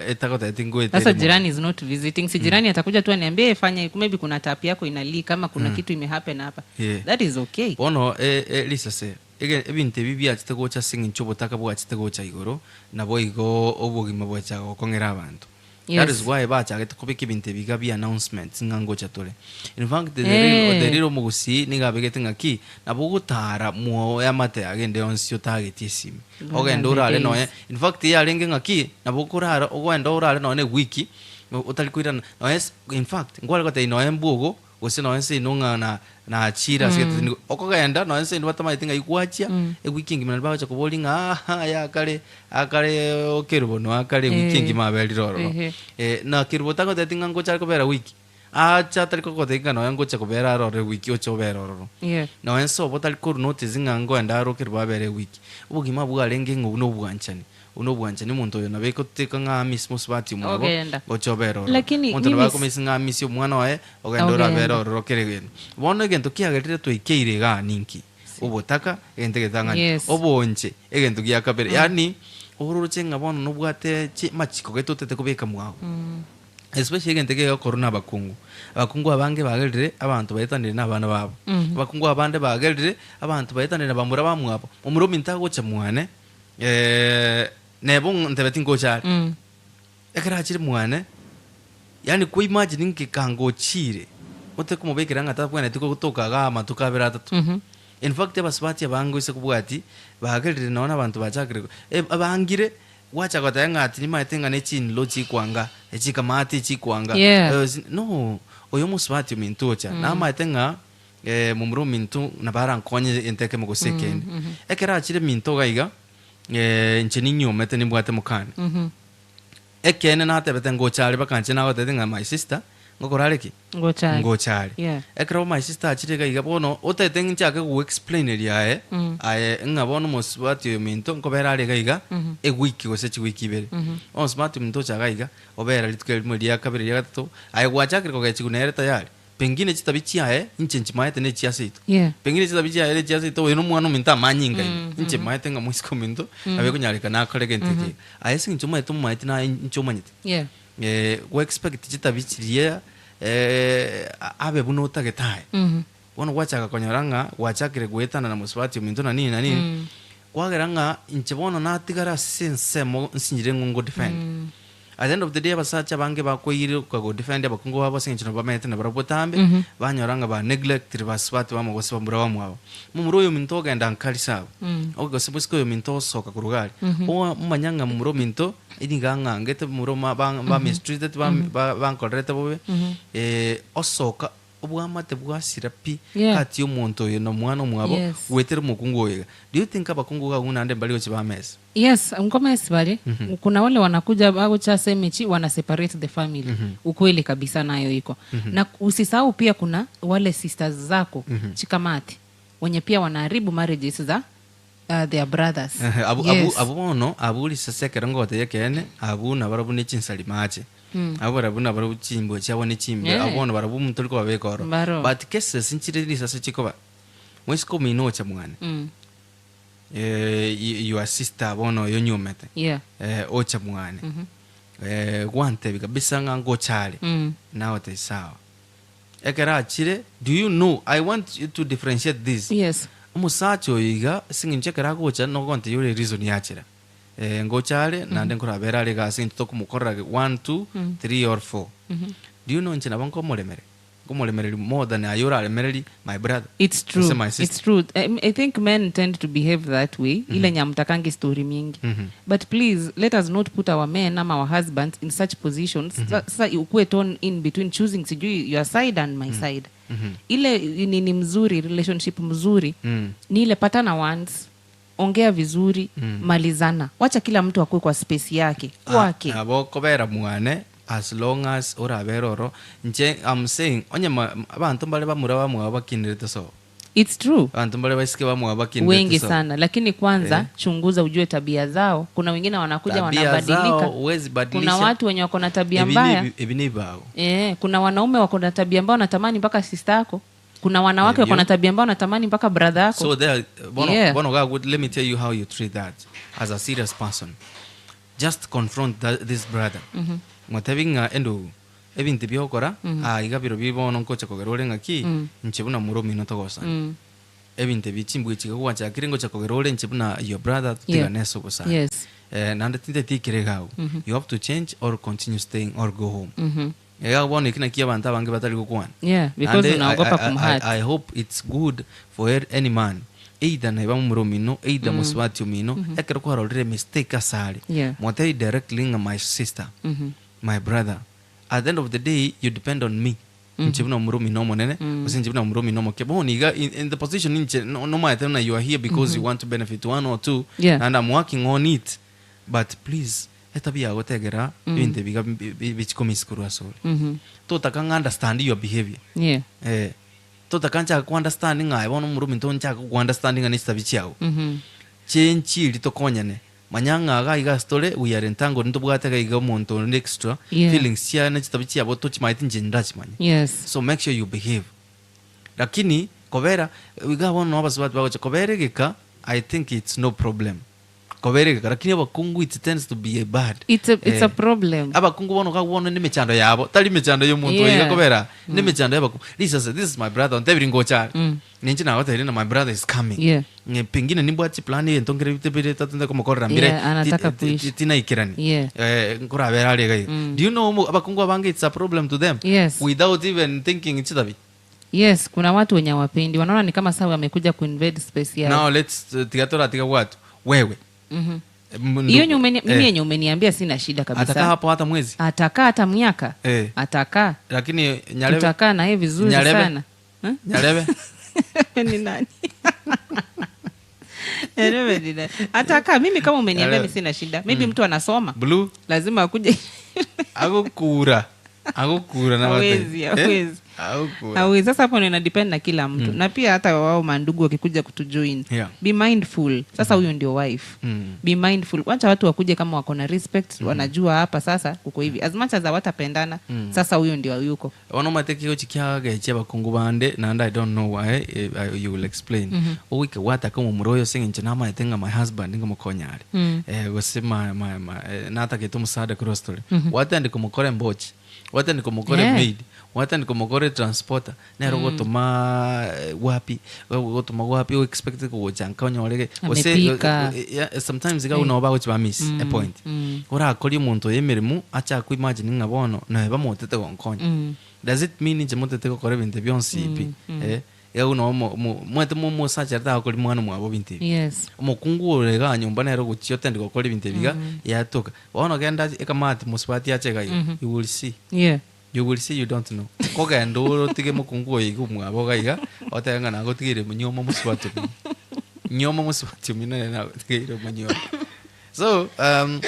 etagotebeti ngoete sasa jirani is not visiting si jirani atakuja tu aniambie "Eh, fanya hivi, maybe kuna tap yako inalii kama kuna kitu imehappen hapa Yeah. that is okay bono risase ebinto ebi biachete gocha ase eng'encho obotaka bwachete gocha igoro nabo igo obogima bwacha gokong'era abanto Yes. That is why bachagete kobeka ebinto ebiga bia announcements ng'a ngocha tore in fact the Eh. real the real omogusii niga abegete ng'aki nabo ogotara mwoe amate agende onsi otagetie esimi Gone ogende are the orare days. nonya in fact yarenge ng'aki nabo okorara ogenda orare nonya ewiki otari koirana nonya in fact nkware gotebia nonya mbwogo gose nonye seino ng'a na nachire ase egento nigo okogenda nonye seino batamanyeti ng'ai gwachia, ewiki engima naende bagocha koboria ng'a aaha aye akare akare okerubo noe akare ewiki engima aberire ororo. Na kerubo tagotebeti ng'a ngocha are kobera wiki, acha atari kogotebia ng'a nonya ngocha kobera aroro ewiki oche obere ororo. Nonya nsobo tari korwa notice ng'a ngoenda aro kerubo abere ewiki. Obogima bwarenge ng'a obwo na obwanchani. Obwo na obwanchani omonto oyo nabo egoteka ng'a amiss mosubati omwabo Ogenda. oche obere ororo. Lakini Omonto nabo mimi akomiss ng'a amisie omwana oye, ogende orabere Ogenda. ororo kera egento. Bono egento kiagerire twaikeire igaa ninki? Obotaka, egento egetang'ani. Yes. Obonche, egento gia kabere. Yaani, ororoche ng'a bono nobwate chi amachiko gete otete kobeka mwago. Especially egento eke gegokorwa na abakungu. Abakungu abange bagerire abanto baetanire na abana babo. Abakungu abande bagerire abanto baetanire na bamura bamwabo. Momura ominto agocha mwane, neba ntebe tingocha are. Ekero achire mwane, yaani kwa imagine ngekango ochire, ote komobekera ng'a tabwenereti gotoka igaa amatuko abere atato. In fact abasubati abange ase kobwatia, bagerire nonye na abanto bachakire bangire, gwacha goteba ng'a ati nimaete ng'a ne chinlo chikwanga, echikamati chikwanga, no, oyo omosubati ominto ocha, namaete ng'a momura ominto nabo arankonye egento ekemo gose ekende. Ekero achire minto iga iga, inche ninyiomete nimbwate mokane. Ekeene natebete ngocha are mpaka inche nagotebete ng'a my sister, ngokora are ki? Ngocha are. Ngocha are. Yeah. Ekero my sister achire iga iga bono, otagete nchake gogoexplaineria aye, aye ng'a bono omosubati oyo ominto nkobera are iga iga, ewiki gose chiwiki ibere. Omosubati ominto ocha iga iga, obera rituko erimo ria kabere ria gatato, aye gwachakire kogechigwa nere tayari. Pengine chitabi chiaye inche nchimaete ne chia seito. Yeah. Pengine chitabi chiaye ne chia seito oyo nomwana ominto amanyinga ime. Inche maete ng'a moiseke ominto nabo ekonyarekana akore egento eke iga. Aye ase eng'encho omaete omomaeti naye inche omanyete. Yeah. Gwa expect chitabi chiria abe buna otagete aye. Bono gwachaka konyora ng'a gwachakire goetana na mosubati ominto na nini na nini, kwagera ng'a inche bono natigara ase ensemo nsinyire ng'o ngo defend. At the end of the day abasacha abange bakoiroka go defend abakungu babo ase eng'encho nabo bamenyete nabarabwo botambe, banyora ng'a ba neglectire basubati bamo gose bamura bamwabo. Momura oyo ominto ogenda nkarisa abwo, gose mosike oyo ominto osoka korwa iga aria, omanya ng'a momura ominto nigo ang'angete, momura oma ba mistreated bankorerete bobe, osoka Obwamate bwasira pi Yeah. gati y'omonto oyo na omwana omwabo Yes. goetera omokungu oyo iga. Do you think abakungu iga abwo naende mbari gochia bamesa? Yes, nkomesi bare. Kuna wale wanakuja bagocha ase emechi wana separate the family. Ukweli kabisa nayo iko. Na usisahau pia kuna wale sisters zako chikamati wenye pia wanaharibu marriages za their brothers. Ehe, abu, Yes. abu, abu bono abu risase ekero ngogotebia ekeene abu nabarabwo ne chinsari mache Abwo barabwo nabarabwo chimbwa chiabo ne chimbe, Eh. abwo bono barabwo omonto ori kobabeka oro. Mbaro. But cases nchire risase chikoba, moiseke omino ocha mwane, Mm. eh, your sister bono oyo onyuomete, Yeah. eh, ocha mwane, eh, gwantebi kabisa ng'a ngocha are, Mm. nagotebia sawa. Ekero achire, do you know, I want you to differentiate this. Yes. Omosacha oyo iga, ase eng'encho ekero agocha nogontebia ore reason yachera. Eh, ngocha are, naende nkorabera are iga ase intwe tokomokorera one, two, three or four. Do you know inche nabo nkomoremere? Nkomoremereria more than aye oraremererie my brother. It's true. Gose my sister. It's true. I think men tend to behave that way. Ile nyamtakangi story mingi. But please let us not put our men ama our husbands in such positions. Sasa ukuwe torn in between choosing sijui your side and my side. Ile nini mzuri, relationship mzuri ni ile patana once ongea vizuri malizana wacha kila mtu akue kwa space yake kwake Nabo okobera mwane as long as orabere oro inche I'm saying onye ma abanto mbare bamura bamwabo bakinderete sobo It's true abanto mbare baisike bamwabo bakinderete wengi sobo sana lakini kwanza Eh. chunguza ujue tabia zao kuna wengine wanakuja Tabia wanabadilika zao huwezi badilisha. kuna watu wenye wako na tabia Ebi ni mbaya ebi ni ebibago eh, kuna wanaume wako na tabia mbaya wanatamani mpaka sister yako kuna wanawake wako na tabia mbaya wanatamani mpaka brother yako So there, bono, Yeah. bono ga good, let me tell you how you treat that as a serious person. Just confront that, this brother. Motebi ng'a endugu ebinto biokora ah iga birobio bono nkocha kogera ore ng'aki inche buna moro omino togosana. Ebinto ebi chimbwa echi iga gwachakire ngocha kogera ore inche buna your brother totigane ase obosani. Yes. Eh, naende tinteti ekere iga abwo. You have to change or continue staying or go home. Iga bono eki nakio abanto abange batari gokwana. Yeah, because Naende I, unaogopa I, I, kumhurt. I hope it's good for any man either naiba momura omino either mosubati omino ekero kwarorire mistake asare Yeah. motebie directly ng'a my sister my brother at the end of the day you depend on me. Inche buna omorumi na omonene, gose inche buna omorumi na omoke. Bono iga in, in the position inche no- nomaete buna you are here because you want to benefit one or two, Yeah. and I'm working on it. But please, etabia yago tegera ebinto ebi iga bi- bi- bichikomisi korwa asore. Totaka ng'a understand your behavior. Yeah. Eh, totaka nchake ko understand ng'a aye bono omorumi ntonchake go understand ng'a ne chitabi chiago. Chenchi eria tokonyane. Manya ng'a iga iga ase tore we are entangled ntobwate iga iga omonto onde extra, Yeah. feelings chiaye ne chitabi chiabo tochimaeti inche ndachimanye. Yes. So make sure you behave. Lakini kobera iga bono abasubati bagocha kobera egeka I think it's no problem. Kobera egeka lakini abakungu it tends to be a bad. It's a, it's Eh, a problem. abakungu bono iga bono nemechando yabo tari mechando ya omonto Yeah. iga kobera nemechando ya abakungu. Risase this is my brother ontebiri ngocha are. Ninche nagotebirie na my brother is coming. Yeah. Ng'e pengine nimbwate chiplani egento nkere bire tatende komokorera mbire Yeah, anataka ti- ti- kuishi. ti- tinaikerani. Yeah. Eh, nkorabera aria iga iga. Do you know mo- abakungu abange it's a problem to them. Yes. Without even thinking chitabi. Yes, kuna watu wenye hawapendi, wanaona ni kama sawa amekuja kuinvade space yao. Now let's tiga toratiga gwatu. Wewe. Mhm. Mndu- Hiyo yenye umeni- mimi eh, yenye umeniambia sina shida atakaa kabisa. hapo hata mwezi. Atakaa hata miaka. Eh. Atakaa. Lakini Nyarebe Tutakaa na yeye vizuri Nyarebe. sana. Eh? Nyarebe ni nani? Nyarebe ni nani? Atakaa mimi kama umeniambia Nyarebe. mimi sina shida. Maybe mtu anasoma. Blue Lazima akuje. agokura agokura na Hawezi, hawezi. agokura Hawezi. Sasa hapo ina depend na kila mtu na pia hata wao mandugu wakikuja kutujoin Yeah. be mindful sasa huyo ndio wife Mm. be mindful wacha watu wakuje kama wako na respect wanajua hapa sasa kuko hivi as much as hawatapendana sasa huyo ndio yuko ono mate kigo chikiagechia abakungu bande naende i don't know why eh, you will explain ogoika gwataka omomura oyo ase eng'encho namaete ng'a my husband ngomokonya are eh, gose my, my, my, eh, natagete omosaada korwa ase tore gwatendeka komokora embochi gwatendeka komokora Yeah. emaid gwatendeka komokora etransporter nere ogotoma eh, wapi ogotoma wapi oexpecte kogocha nka onyorege gose Amepika. eh, yeah, sometimes iga buna bagochi ba miss a point orakoria omonto oyo emeremo acha koimagine ng'a bono naye bamotete gonkonya does it mean inche motete gokora ebinto bionsi pi eh iga buna omo- mo- mwete momosacha tagokori mwana mwabo binto ebi yes omokungu ore iga nyomba nere ogochia otende gokora ebinto ebi iga yatoka bono genda ekamati mosubati ache iga iga you will see yeah you will see you don't know kogenda ore otige mokungu oyo iga omwabo iga iga otebe ng'a nagotigeire monyuomo mosubati omino nyuomo mosubati omino nere nagotigeire omonyuomo so um,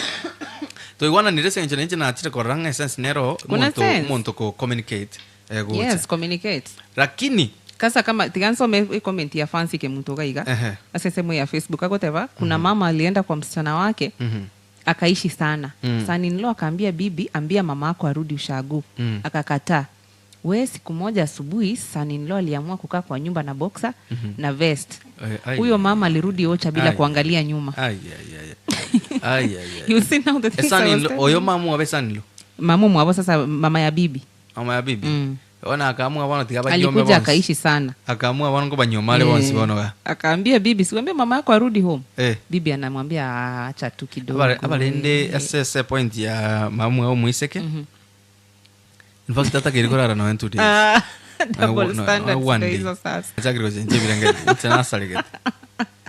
toigwananire ase eng'encho nainche nachire korora ng'a esense nero Kuna omonto sense. omonto ko communicate eh, gocha yes communicate lakini kasa kama tigansome i comment ya fancy kemutoka iga Ehe. ase sehemu ya facebook akoteva kuna mama alienda kwa msichana wake Mhm. akaishi sana Mm. son-in-law akaambia bibi ambia mama yako arudi ushago Mm. akakataa we siku moja asubuhi son-in-law aliamua kukaa kwa nyumba na boxer na vest Eh, ai. huyo mama alirudi ocha bila Ai. kuangalia nyuma Ai, ai, ai, ai. Ai, ai, ai. You see now the things I was Son-in-law- telling oyo you. mamu abe son-in-law mamu mwabo sasa mama ya bibi mama ya bibi Mm. ona akaamua bono tiga banyuome alikuja bonsi akaishi sana akaamua bono ngo banyuomare bonsi Eh, bono ga akaambia bibi siwambia mama yako arudi home eh bibi anamwambia "Ah, acha tu kidogo abarende ase ase point ya mamu ao moiseke in fact atakeri korara noe 2 days Ah, I double no, I standards one ndo day. hizo sasa Achakire gochenchia ebirengeri inche nasaregete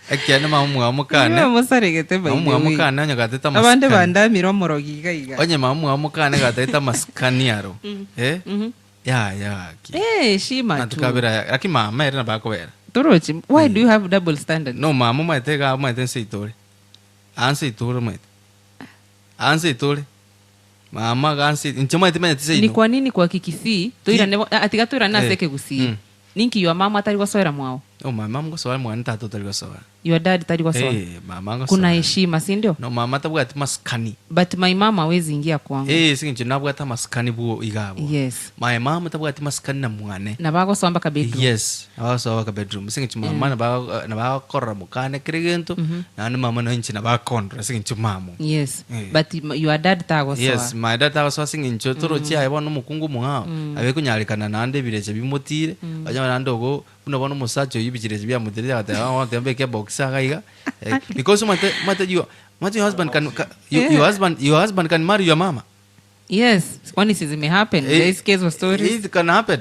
ekiene mamu mwao mokane Iwe musaregete by mamu the mwao way. mokane onye gatete abande amasikani bandamire omorogi iga iga onye mamu mwao mokane gatete amasikani aro eh ya ya ki Eh, shima tu natukabira lakini mama ere nabakobera torochi why do you have double standards no mama maete ga maete nse itore anse itore maete anse itore mama ganse inche maete manyete ni seino kwa nini kwa kikisii toirane atiga toirane Eh. ase ekegusii Mm. ninki your mama atari gosoera mwao oh mama ngosoa mwana tata utari gosoa your dad tari gosoa eh mama ngosoa kuna heshima si ndio no mama tabwati masikani but my mama hawezi ingia kwangu eh sinche nabwata masikani buo igabo yes my mama tabwati masikani na mwane na bagosoa mpaka bedroom yes abasoa ka bedroom sinche mama na nabakorora mukane kire gento nandi mama no inche nabakondora sinche mama yes Eh. but your dad tagosoa yes my dad agosoa ase eng'encho torochi aye bono omokungu omong'ao abe konyarikana naende ebirecha bimotire onye naende ogo buna bono omosacha oywo ebichirecha biamotire agateba bono tiga mbeke ebox iga iga Eh, because omanyete omanyete your omanyete your husband can your, your husband your husband can marry your mama. Yes, kwani si zime happen? Eh, There is case of stories. It can happen.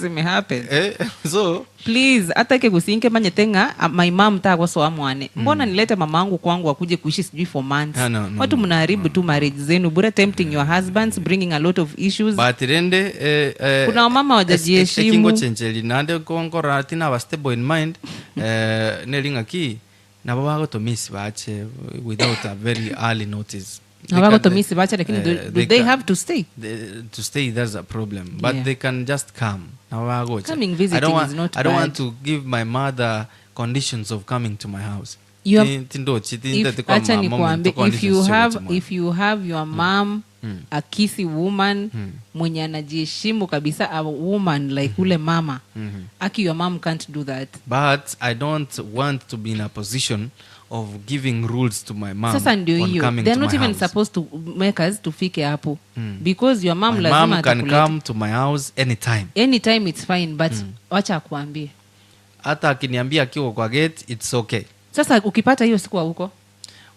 Zime happen. Eh, so Please, hata kegusii manyete ng'a ah, my mom tagosoa mwane. Mbona nilete mamangu kwangu akuje kuishi sijui for months? Ah, no, no, Watu no, mnaharibu tu marriage zenu bure tempting your husbands, bringing a lot of issues. But rende eh, eh, Kuna wamama hawajajiheshimu. ekingo chencheri nande konkora tina aba stable in mind eh, neri ng'aki nabo bagotomisi bache without a very early notice. They Nabo can- bagotomisi bache, lakini eh, do they they can- have to stay? To stay that's a problem, but Yeah. they can just come. Nabo bagocha. Coming I don't visiting want, is not I don't want bad. to give my mother conditions of coming to my house. You have- Tindochi If- tindete kwa acha mama nikuambie, mtu if you conditions have, chigocha mwana. if you have your mom a kisi woman mwenye anajiheshimu kabisa, a woman like ule mama, aki your mom can't do that. But I don't want to be in a position of giving rules to my mom Sasa ndio on hiyo, coming they're to not my even house. supposed to make us tufike hapo because your mom My lazima mom can atakuleta. come to my house anytime. Anytime it's fine, but wacha akuambie. Hata akiniambia akiwa kwa gate it's okay. Sasa ukipata hiyo siku huko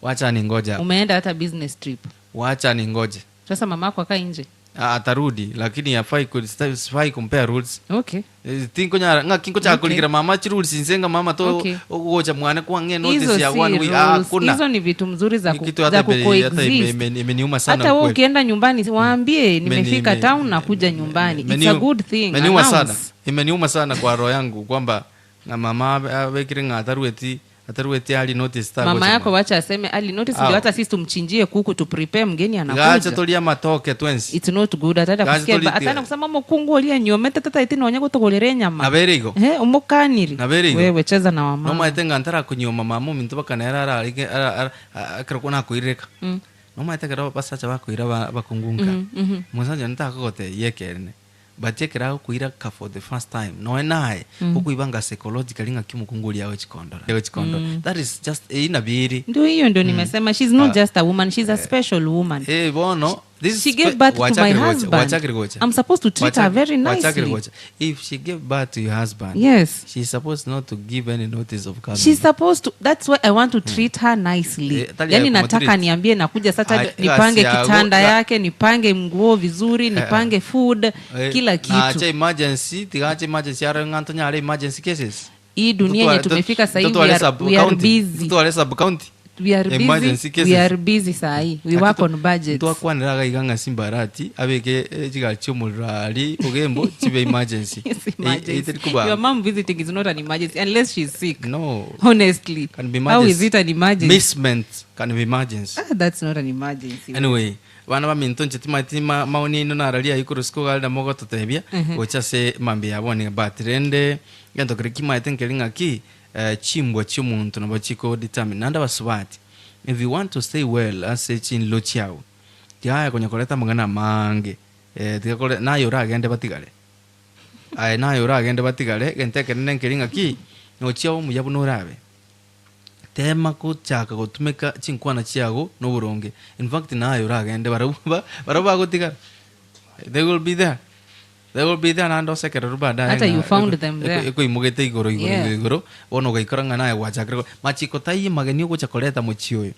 Wacha ningoja. umeenda hata business trip, Wacha ningoje. sasa mamako akaa nje. Ah, atarudi lakini afai sifai kumpea rules. Okay. Eh, tinkonyara ng'a kinko chakurikira mama chirules insenga mama to Okay. ogocha mwana kwange Hizo notice ya si one week. Ah, rules. kuna. Hizo ni vitu mzuri za, Ni ku, kitu hata za hata kucoexist. imeniuma sana Hata wewe ukweli. ukienda nyumbani waambie nimefika Imeni- town na kuja nyumbani. It's a good thing. Imeniuma sana. Announce. Imeniuma sana kwa roho yangu kwamba na mama abekire ng'a atarueti atarueti ali notice ta Mama yako wacha aseme ali notice ndio Aw. hata sisi tumchinjie kuku tu prepare mgeni gacha anakuja. tolia matoke twensi It's not good. Ataenda Gacha kusikia toli- ataenda kusema mukungu olia nyomete tata itino onye gutugurira nyama. Nabere igo. Eh, umukaniri. Nabere igo. Wewe cheza na wamama. nomaete ng'a ntara kunyoma mama ominto bakanera ararike ekero nakoireka nomaete ekero basacha bakoira bakungunka mosacha ntakogotebia ekerene but ekero agokoira ka for the first time noe naye okoibanga psychologically ng'aki omokungu oria agochikondora agochikondora that is just eyio nabio ere. Ndio hiyo ndio nimesema she's not just a woman, she's a special woman. Eh, bono this She gave birth to my wachakire gocha, husband. wachakire gocha. I'm supposed to treat her very Wachakire nicely. gocha. If she gave birth to your husband, Yes. she's supposed not to give any notice of coming. She's supposed to, that's why I want to treat her nicely. Eh, tali Yani ya nataka kumtreat. niambie nakuja Saturday, Ay, nipange asi- kitanda ago- yake, nipange nguo vizuri, nipange food, Eh, kila nacha kitu. emergency tigacha emergency aro ng'a ntonyare emergency cases. Hii dunia yenye tumefika sasa hivi, Tutware we are, sub we are county. busy. Tutware sub county. We are Emergency busy. cases. We are busy saa hii. We work on budgets. Ntwakwanera iga ng'a simbarati abeke eh, chigari chia omorero aria ogembo chibe emergency. It's Eh, emergency. eteri kuba- Your mom visiting is not an emergency unless she's sick. No. Honestly. Can be How is emergency. it an emergency? Misment can be emergency. Ah, that's not an emergency. Anyway, bana baminto inche timanyeti maoni aino nararia aywo korwa isiko iga nabo ogototebia gocha ase mambia yabo niga but rende egento keria kimaete nkeri ng'aki eh, chimbwa chia omonto nabo chiko determine naende abasubati if you want to stay well ase chinlo chiago tiaya konya koreta amang'ana amange eh, tiga kore naye oragende batigare aye naye oragende batigare egento ekenene nkeri ng'aki nochia omuya buna orabe tema gochaka gotumeka chinkwana chiago na oboronge. In fact naye oragende barabwo ba barabwo bagotigara they will be there they will be there naende osekererwe baadaye Hata ng'a you found them there. ekoimogete igoro igoro Yeah. igoro igoro bono ogaikora ng'a naye gwachakire machiko taiyo mageni ogocha koreta mochie oyo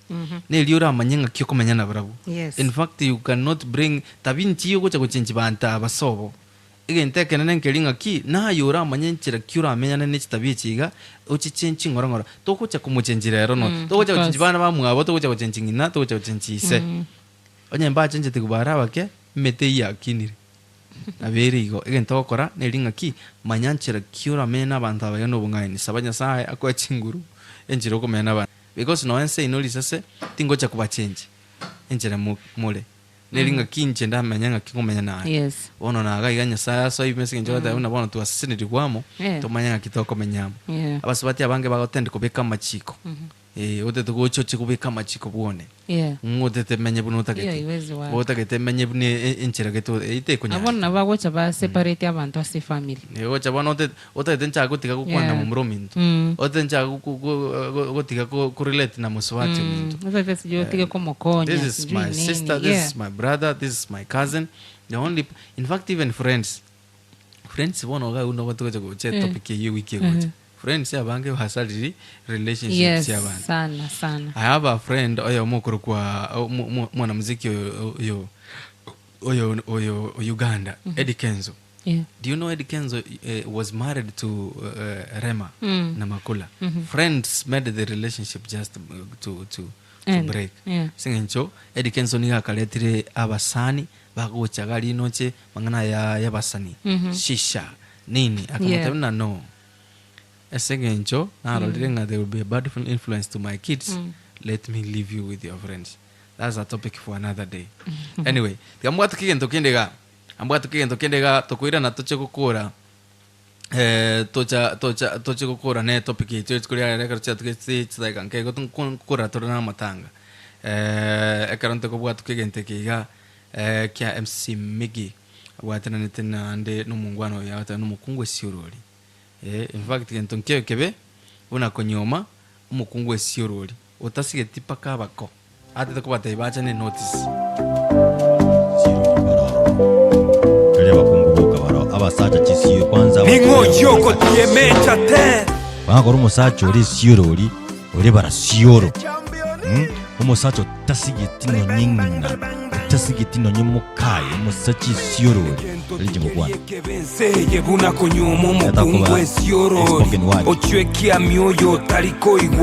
nerio oramanye ng'aki okomenya nabarabwo. Yes. In fact you cannot bring tabi nchiyo ogocha gochenchi banto aba sobo egento ekenene nkeri ng'aki naye oramanye enchera ki oramenyane na echitabia echi iga ochichenchi ng'ora ng'ora togocha komochenchi rero no togocha of gochenchi course. bana bamwabo togocha gochenchi ng'ina togocha gochenchi ise onye mbachencheti kobara abake emete eywo yakinire nabo ere igo egento ogokora neri ng'aki manya nchera ki oramenye na abanto aba iga na obong'aini saba nyasaye akoe chinguru enchera okomenya na abanto because nonya nse ino risase tingocha kobachenchi enchera mo more neri ng'aki inche ndamenya ng'aki nkomenya naye Yes. bono naga iga nyasaye asoime ase eng'encho ogoteba buna bono twasesenirigwe amo Yeah. tomanye ng'aki tokomenya amo Yeah. abasubati abange bagotend kobeka amachiko eh, otete gocha oche kobeka amachiko bwone Yeah. ng'otete menye buna Iyo otagete haiwezi work. otagete menye buna enchera gete itekonyara Abo nabo bagocha ba separate abanto ase family. gocha bono otagete nchake gotiga gokwana Yeah. momura ominto otagete nchake gotiga korelate na mosubati ominto Sasa sijui otige komokonya. This is sijui my nini. sister, this Yeah. is my brother, this is my cousin. The only, in fact, even friends. Friends bono ga uno gotogocha gocha topic eye wiki egocha. Friends abange basariri relationships Yes, y'abantu. sana sana. I have a friend oyo mokorokwa mwanamuziki oyo oyo oyo oyo Uganda, Eddie Kenzo. Yeah. Do you know Eddie Kenzo was married to Rema Namakula? Friends made the relationship just to, to, to End. break. Yeah. Ase eng'encho Eddie Kenzo nigo akaretire abasani bagocha iga rinoche mang'ana aya y'abasani shisha nini akamotebia Yeah. buna no ase eng'encho narorire ng'a there will be a bad influence to my kids let me leave you with your friends that's a topic for another day anyway tiga mbwate egento kende iga Ambwate kegento kende iga tokoirana toche gokora eh, tocha tocha toche gokora ne topic yaito rituko ria rero ekero chiatugete chidakika nke igo nkokora tore na amatanga eh, ekero ntokobwatuka egento eke iga eh, kia MC Miggy abwatananete naende na omongwana oyo agotebi na omokungu esiorori eh, in fact gento nkeiyo kebe buna konyuoma omokungu esiorori otasigeti mpaka abako. Atete kobatebia bache ne notice. Tari abakungu boka baro abasacha chisio kwanza Ning'o oyio ogotiema te? Bagakora omosacha ore esiorori ore barasioro Mm? omosacha otasigeti nonye ng'ina otasigeti nonye mokaye omosacha esiorori eri chimokwana Ense eye buna konyuoma Yatakoba omokungu esiorori spoken word. ochwekia mioyo otari koigwa.